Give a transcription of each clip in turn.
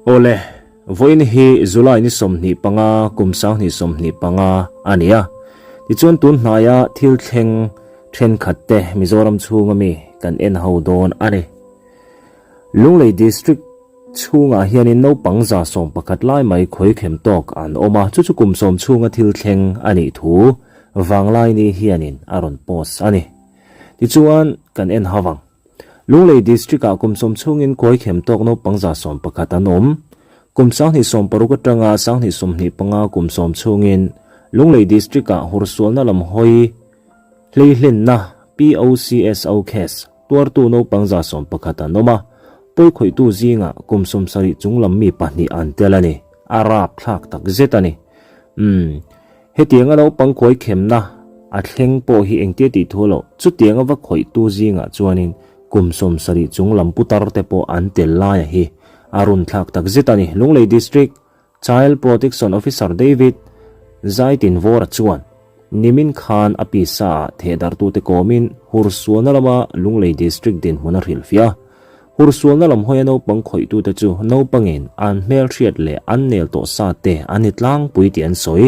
Awle, vawiin hi July ni 25 kum 2025 a ni a. Tichuan tun hnaia thil thleng thenkhat te Mizoram chhunga mi kan en ho dawn a ni. Lunglei District chhungah hianin naupang 11 lai mai khawikhem tawk an awm a, chu chu kum 10 chhunga thil thleng a nih thu Vanglaini hianin a rawn post a ni. Tichuan kan en ho vang. Lunglei District-ah kum 10 chhungin khawikhem tawk naupang 11 an awm. Kum 2016 atanga 2025 kum 10 chhungin Lunglei District-ah hursualna lam hawi hleihlenna POCSO case tuartu naupang 11 an awm a, pawikhawihtu zingah kum 70 chung lam mi pahnih an tel a ni. A rapthlak tak zet a ni. Umm, hetianga naupang khawikhemna a thleng pawh hi engtia tih thu loh, chutianga va khawihtu zingah chuanin kum 70 chung lam putar te pawh an tel laia hi a runthlak tak zet a ni. Lunglei District Child Protection Officer David Zaitinvawra chuan nimin khan a pisa ah thehdarhtute kawmin hursualna lama Lunglei District dinhmun a hrilhfiah a. Hursualna lam hawia naupang khawihtute chu naupangin an hmelhriat leh an nel tawh sa te an ni tlangpui tih an sawi.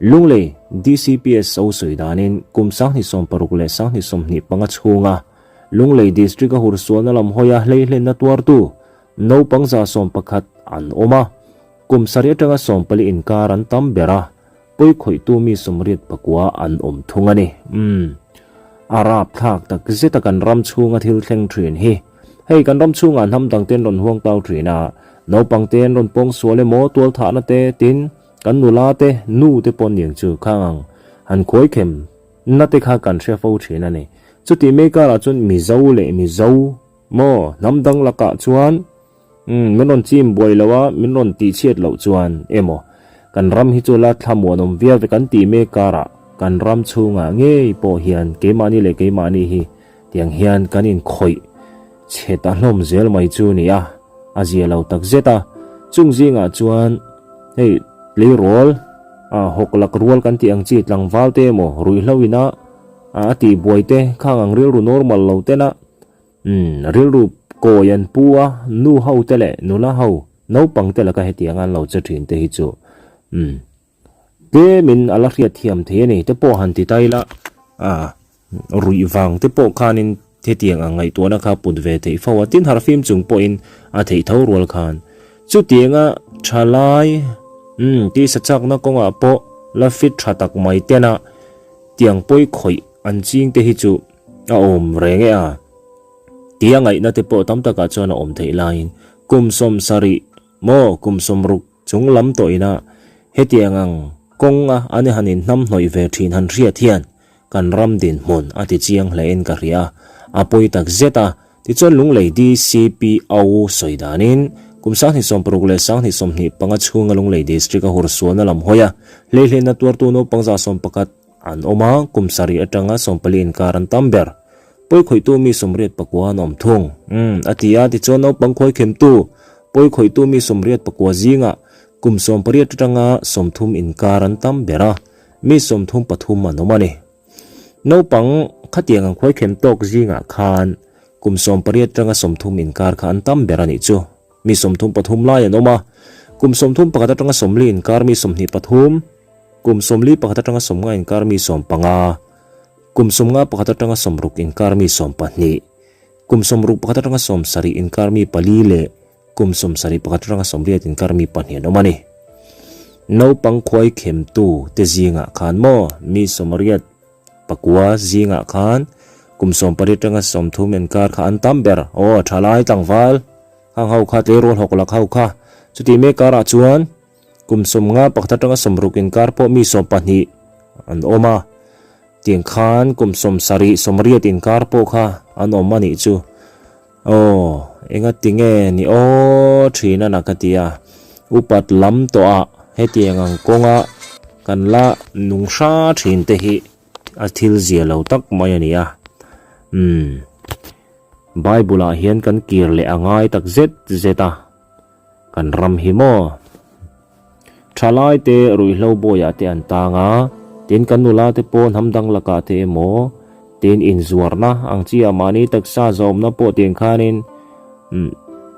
Lunglei DCPSO sawi danin kum 2016 leh 2025 chhunga Lunglei District a hursualna lam hawia hleihlenna tuartu Naupang 11 an awm a, kum sarih atanga 14 inkar an tam ber a, pawikhawihtu mi 89 an awm thung a ni. Umm, a rapthlak tak zet a kan ram chhunga thil thleng thin hi. Hei kan ram chhungah hnam dang ten rawn huang tau thin a, naupang te an rawn pawng sual emaw tualthahna te tin kan nula te nu te pawh niang chu khang ang han khuaikhem na te kha kan hre fo thin a ni. Chutih mai karah chuan Mizo leh Mizo Maw, hnam dang lakah chuan umm min rawn chim buai lo a, min rawn tih chhiat loh chuan emaw kan ram hi chu la thlamuanawm viau ve kan tih mek karah kan ram chhungah ngei pawh hian keimahni leh keimahni hi tiang hian kan inkhawih chhe ta hlawm zel mai chu ni a, a zia lo tak zet a. Chung zingah chuan hei tleirawl ah hawk lak rual kan tih ang chi tlangval te emaw ruihhlo ina a tih buai te khang ang rilru normal lo tena Umm, rilru kawi an pu a, nu ho te leh nula ho, naupang te laka hetiang an lo che thin te hi chu umm tlemin a la hriat thiam thei a ni te pawh han ti ta ila a ruih vang te pawh khanin hetiang ang ngaihtuahna kha put ve theih fo a, tin harfim chung pawhin a theih tho rual khan chutianga thalai umm tisa chakna kawngah pawh la fit tha tak mai tena tiang pawi khawih an ching te hi chu A awm reng e a, tia ngaihna te pawh tam takah chuan a awm theih laiin kum 70 maw kum 60 chung lam tawh ina hetiang ang kawnga an han inhnamhnawih ve thin han hriat hian kan ram dinhmun a ti chiang hlein ka hria a, a pawi tak zet a. Tichuan Lunglei DCPO sawi danin kum 2016 leh 2025 chhunga Lunglei District a hursualna lam hawi a, hleihlenna tuartu naupang 11 An awm a, kum sarih atanga 14 inkar an tam ber. Pawikhawihtu mi 89 an awm thung. Umm, a ti a, tichuan naupang khawikhemtu, pawikhawihtu mi 89 zingah kum 18 atanga 30 inkar an tam ber a, mi 33 an awm a ni. Naupang khatiang ang khawikhhem tawk zingah khan kum 18 atanga 30 inkar kha an tam ber a nih chu. Mi 33 lai an awm a, kum 31 atanga 40 inkar mi 23, Kum 41 atanga 50 inkar mi 15, kum 51 atanga 60 inkar mi 12, kum 61 atanga 70 inkar mi 4 leh kum 71 atanga 80 inkar mi 2 an awm a ni. Naupang khuaikhemtu te zingah khan maw mi 89 zingah khan kum 18 atanga 30 inkar kha an tam ber. Aw thalai tlangval hang ho kha tleirawl hawk lak ho kha chuti mek karah chuan Kum 51 atanga 60 inkar pawh mi 12 an awm a, tiang khan kum 70, 80 inkar pawh kha an awm a nih chu. Aw, enga tinge ni aw thin a na ka ti a, upat lam tawh ah hetiang ang kawnga kan la nung hra thin te hi a thil zia lo tak mai a ni a. Umm, Bible ah hian kan kir leh a ngai tak zet zet a. Kan ram hi maw? Thalai te ruihhlo bawiah te an tang a, tin kan nula te pawh hnam dang lakah te emaw, tin inzuarna ang chi ah mahni taksa zawmna pawh tiang khanin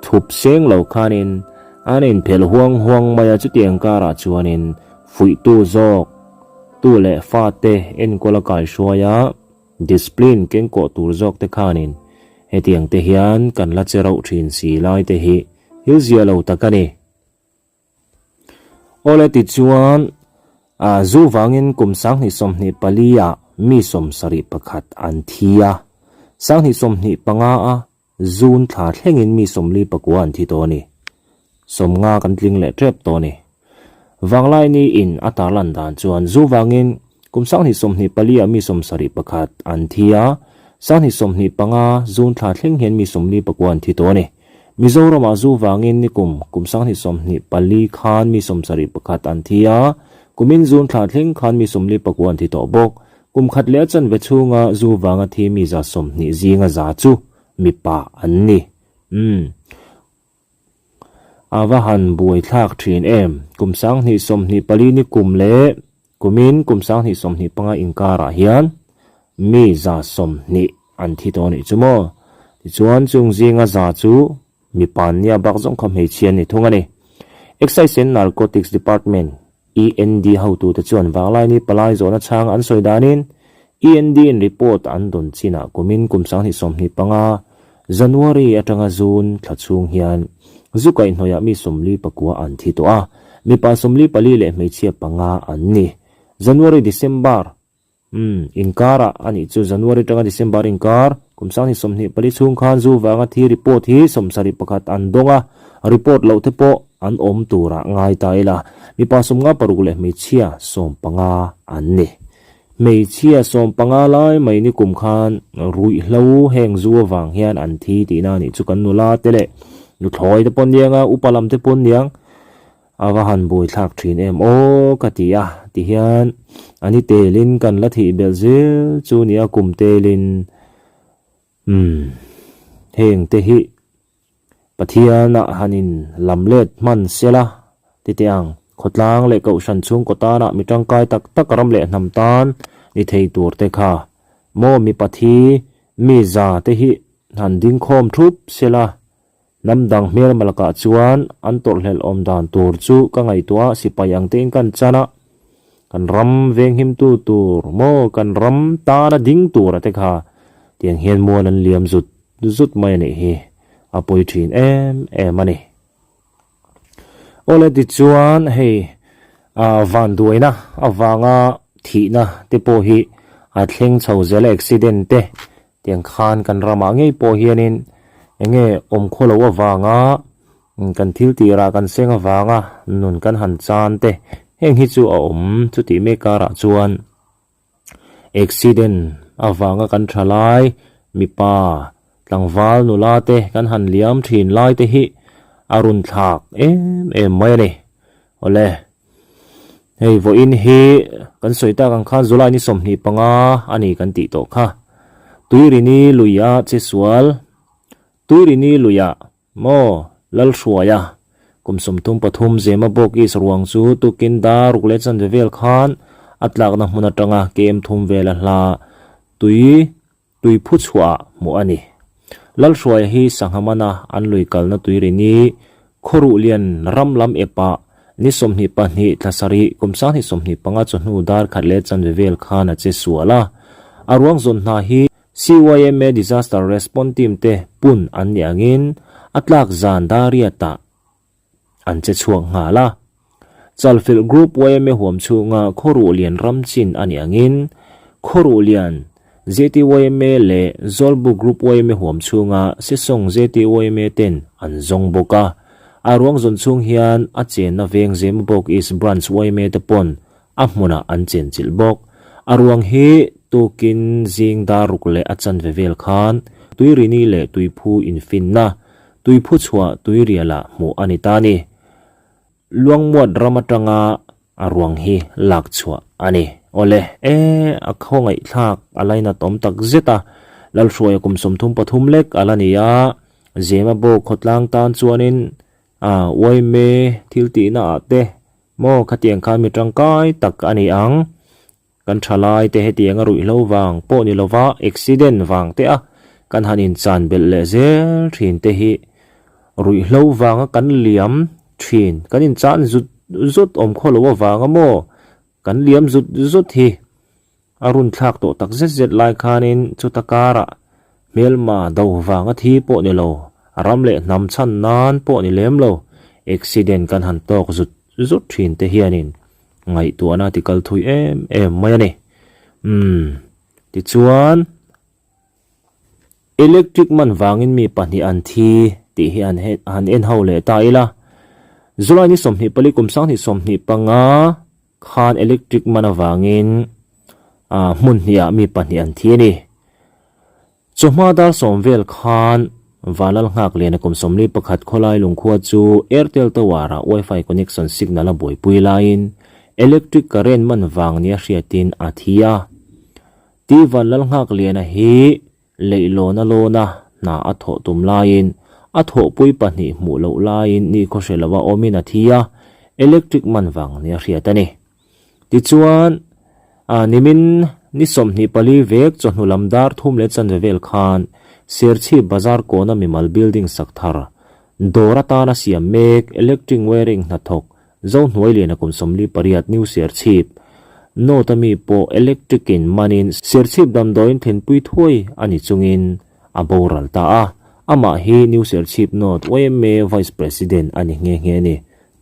thup seng lo khanin An inphelh huang huang mai a, chutiang karah chuanin fuihtu zawk tu leh fate enkawl a kaihruai a, discipline kengkawh tur zawk te khanin hetiang te hian kan la che rauh thin si lai te hi thil zia lo tak a ni. Awle tichuan zu vangin kum 2024 ah mi 71 an thi a, 2025 a Zun thla thlengin mi 49 an thi tawh a ni. 50 kan tling leh tep tawh a ni. Vanglaini in a tarlan dan chuan zu vangin kum 2024 ah mi 71 an thi a, 2025 Zun thla thleng hian mi 49 an thi tawh a ni. Mizoramah zu vangin nikum kum 2024 khan mi 71 an thi a, kumin Zun thla thleng khan mi 49 an thi tawh bawk. Kum khat leh a chanve chhunga zu vanga thi mi 20 zinga za chu mipa an ni. Umm. A va han buai thlak thin em. Kum 2024 ni kum leh kumin kum 2025 inkarah hian mi 20 an thi tawh a nih chu maw. Tichuan chung zinga za chu mipa an nia bak zawng kha hmeichhia an ni thung a ni. Excise and Narcotics Department END hotute chuan Vanglaini palai zawhna chhang an sawi danin END in report an dawn chinah kumin kum 2025 January atanga June thla chhung hian zu kaihhnawihah mi 49 an thi tawh a, mipa 44 leh hmeichhia panga an ni. January-December Umm, inkar ah a nih chu January atanga December inkar, kum 2024 chhung khan zu vanga thi report hi 71 an dawng a, report loh te pawh an awm turah ngai ta ila, mipa 56 leh hmeichhia 15 an ni. Hmeichhia 15 lai mai ni kum khan ruihhlo heng zu avang hian an thi tihna a nih chu kan nula te leh nuthlawi te pawh niang a, upa lam te pawh niang. A va han buai thlak thin em aw ka ti a, tihian a ni telin kan la thih belh zel chu nia kum telin umm heng te hi Pathian ah han in lam let hman sela ti teh ang, khawtlang leh kohhran chhungkaw tanah mi tangkai tak tak ram leh hnam tan ni thei tur te kha maw mi pathi mi za te hi han dingkhawm thup sela. Hnam dang hmelma lakah chuan an tawrhhlelh awm dan tur chu ka ngaihtuah a, sipai ang tein kan chan a, kan ram venghimtu tur maw kan ram tana ding tura te kha tiang hian mual an liam zut zut mai a nih hi, a pawi thin em em a ni. Awle tichuan hei vanduaina avanga thihna te pawh hi a thleng chho zel a, accident te Tiang khan kan ramah ngei pawh hianin eng nge awm khaw lo avanga kan thil tirah kan seng avanga nun kan han chan te heng hi chu a awm chutih mek karah chuan accident avanga kan tha lai mipa tlangval nula te kan han liam thin lai te hi a run thlak em em mai a ni. Awle. Hei vawiin hi kan sawi tak ang khan July ni 25 a ni kan tih tawh kha. Tuirini luia che sual, Tuirini luia maw Lalhruaia kum 33 Zema bawk is ruang chu tukin dar ruk leh chanve vel khan a tlakna hmun atanga kem thum vela hla tui Tui phu chhuah hmuh a ni. Lalhruaia hi sangha mana an lui kalna tuirini Khawruh lian ram lam epah ni 22 thla sarih kum 2025 chawhnu dar khat leh chanve vel khan a che sual a. A ruang zawn hna hi CYMA Disaster Response Team te pun an nih angin a tlak zan dar riatah an che chhuak nghal a. Chalfilh Group yma huam chhunga Khawruh Lian ram chin a nih angin Khawruh Lian ZYMA leh Zawlbuk Group yma huam chhunga Sesawng ZYMA ten an zawng bawk a. A ruang zawn chhung hian a chenna veng Zemabawk East Branch yma te pawn a hmunah an chenchilh bawk. A ruang hi tukin zing dar ruk leh a chanve vel khan Tuirini leh Tuiphu infinna Tuiphu chhuah tuirialah hmuh a ni ta a ni. Luangmuat ram atanga a ruang hi lak chhuah a ni. Awle, e, a khawngaihthlak a lainat awm tak zet a, Lalhruaia kum 33 lek a la ni a, Zema bawk khawtlang tan chuanin a uaime thil tihna ah te maw khatiang khan mi tangkai tak a ni ang. Kan thalai te hetiang a ruihhlo vang pawh ni lova accident vang te a kan han inchan belh leh zel thin te hi ruihhlo vanga kan liam. thin, kan inchan zut zut awm khaw lo avanga maw kan liam zut zut hi a run thlak tawh tak zet zet lai khanin chuta karah hmelma do vanga thi pawh ni lo, ram leh hnam chhan nan pawh ni lem lo, accident kan han tawk zut zut thin te hianin ngaihtuahna ti kal thui em em mai a ni. Umm tichuan. Electric man vangin mi pahnih an thi tih hi an han en ho leh ta ila. July ni 24 kum 2025 khan electric man avangin hmun hnihah mi pahnih an thi a ni. Chawhma dar sawm vel khan Vanlal nghak liana kum 41 khawlai lungkhua chu Airtel Tower-ah Wi-Fi connection signal a buaipui laiin electric current man vang nia hriatin a thi a. Ti Vanlalnghakliana hi leihlawn a lawn a, hna a thawh tum laiin, a thawhpui pahnih hmuh loh laiin nikhaw hre lova awmin a thi a, electric man vang nia hriat a ni. Tichuan, nimin ni 24 vek chawhnu lam dar thum leh chanve vel khan Serchhip Bazar kawna mimal building sak thar, dawr atana siam mek electric wiring hnathawk Zohnuai liana kum 48 New Serchhip North a mi pawh electric in manin Serchhip damdawiin thlenpui thuai a ni chungin a boral ta a, amah hi New Serchhip North yma Vice President a ni nghe nghe a ni.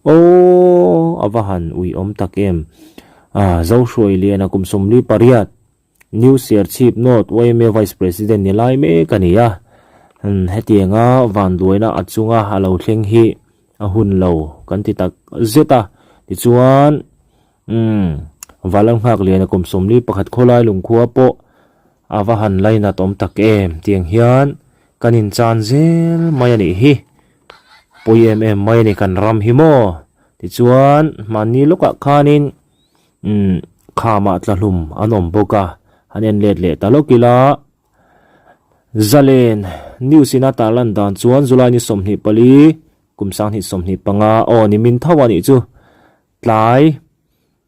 Aww a va han uiawm tak em! Zohruai liana kum 48 New Serchhip North yma Vice President ni lai mek a ni a, hetianga vanduaina a chunga a lo thleng hi a hun lo kan ti tak zet a, tichuan umm Valam nghak liana kum 41 khawlai lungkhua pawh a va han lainat awm tak em tiang hian kan inchan zel mai a nih hi, pawi em em mai a ni kan ram hi maw, tichuan hmanni lawkah khanin umm khamah tla hlum an awm bawk a, an en let leh ta lawk ila. Zalen News in a tarlan dan chuan July ni 24 kum 2025 aw ni min tho a nih chu tlai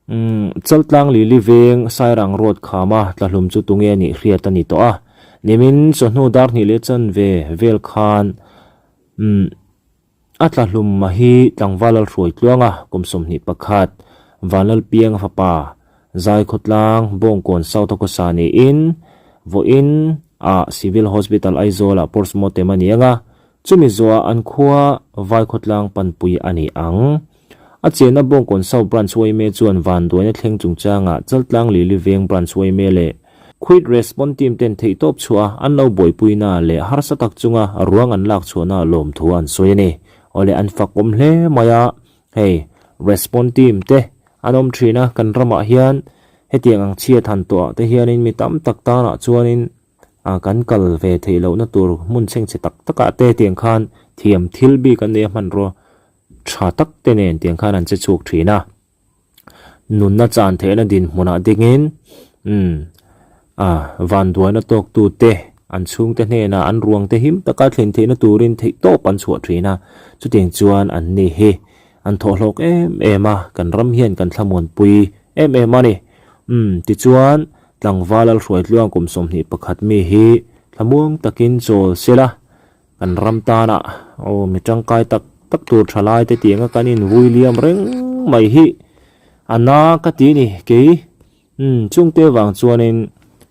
umm Chaltlang Lili veng Sairang Road khama tla hlum chu tunge a nih hriat a ni tawh a, nimin chawhnu dar hnih leh chanve vel khan umm. A tla hlum ma hi tlangval al hruai tluang a, kum 21, Vanlalpianga fapa, Zaikhawtlang, Bawngkawn South a khawsa niin, vawiin ah Civil Hospital Aizawl ah postmortem a ni ang a, chumi zawhah an khua Vaikhawtlang panpui a ni ang. A chenna Bawngkawn South Branch yma chuan vanduaina thleng chungchangah Chaltlang Lili Veng Branch yma leh Quick Response Team ten theihtawp chhuah a an lo buaipuina leh harsa tak chunga ruang an lak chhuahna lawmthu an sawi a ni. Awle an fak awm hle mai a, hei Response Team te an awm thin a, kan ramah hian hetiang ang chhiat han tawhah te hianin mi tam tak tanah chuanin kan kal ve theih lohna tur hmun chhengchhe tak takah te tiang khan thiam thil bik an nei a hmanrua tha tak te nen tiang khan an che chhuak thin a. Nunna chan theihna dinhmunah dingin umm a vanduaina tawktu te an chhungte hnenah an ruang te him taka thlen theihna turin theih tawp an chhuah thin a, chutiang chuan an ni hi an thawhhlawk em em a, kan ram hian kan thlamuanpui em em a ni. Umm tichuan tlangval al hruai tluang kum 21 mi hi thlamuang takin chawl sela Kan ram tana aw mi tangkai tak tak tur tha lai te tianga kan in vui liam reng mai hi a na ka ti ni kei umm chungte vang chuanin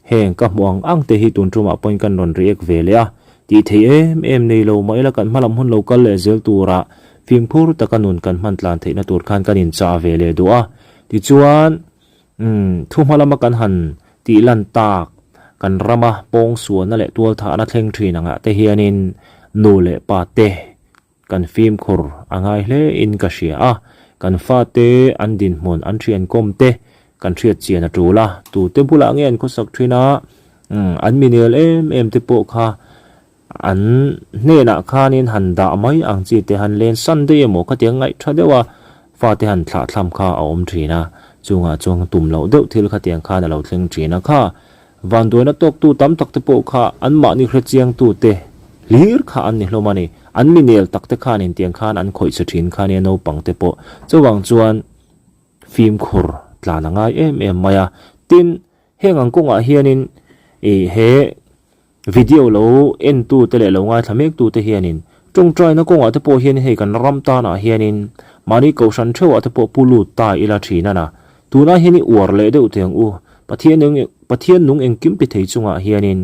heng ka hmuh ang ang te hi tun tumah pawhin kan rawn react ve leh a tih theih em em nei lo mah ila kan hmalam hun lo kal leh zel tura fimkhur taka nun kan hman tlan theihna tur khan kan inchah ve leh duh a tichuan Umm, thu hma lama kan han tih lan tak, kan rama pawngsualna leh tualthahna thleng thin angah te hianin nu leh pa te kan fimkhur a ngai hle in ka hria a, kan fate an dinhmun an thiankawm te kan hriat chian a tul a, tute bulah nge an khawsak thin a, umm, an mi nel em em te pawh kha An hnenah khanin han dah mai ang chi te han len san daih emaw khatiang ngaih tha deuh a, fate han thlah thlam kha a awm thin a, chungah chuan tum loh deuh thil khatiang khan a lo thleng thin a kha. Vanduaina tawktu tam tak te pawh kha anmahni hrechiangtu te hlir kha an ni hlawm a ni. An mi nel tak te khan intiang khan an khawih che thin kha nia naupang te pawh. Chuvang chuan fimkhur tlan a ngai em em mai a. Tin, heng ang kawngah hianin ih he Video lo entute leh lo ngaithla mektute hianin Tawngtaina kawngah te pawh hian hei kan ram tanah hianin mahni kohhran theuhah te pawh pu lut ta ila thin a na. Tunah hian i uar leh deuh teh ang u. Pathian eng Pathian nung engkim ti thei chungah hianin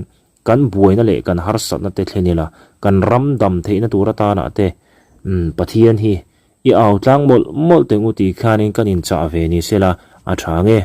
kan buaina leh kan harsatna te thlen ila, kan ram dam theihna tur atanah te umm Pathian hi i au tlang mawlh mawlh teh ang u tih khanin kan inchah ve ni sela a tha nge.